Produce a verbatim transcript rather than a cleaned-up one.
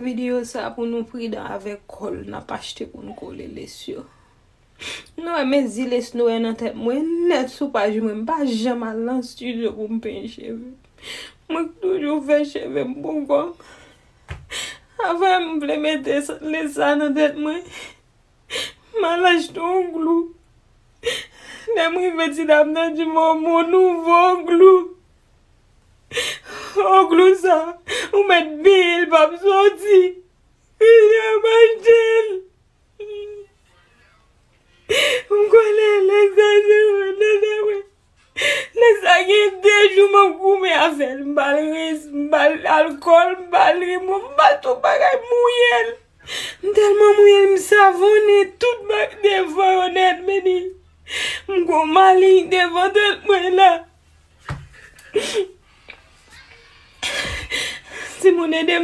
Videyo sa pou nou pridan avèk kòl n ap achte pou n kole les yo. Nou wè, men zi les nou wè nan tèt mwen nèt sou paj mwen. M pa janm al nan estidyo pou m penyen cheve. Mwen toujou fè cheve m pou kò m. Avan m vle mete les sa nan tèt mwen. M al achte yon glou. Lè m rive, ti dam nan di m, "O, mon nouvo glou." O, glou sa, ou mèt beye l, p ap soti. Li ap achte l. M konnen les sa se mwen, les sa mwen. Les sa gen de jou m ap goumen avè l. M ba l rens, m ba l alkòl, m ba l remò, m ba l tout bagay, m mouye l. M tèlman mouye l, m savonnen tout ba-, devan yo nèt, men li. M gon maliy devan tèt mwen la. Timoun, ede m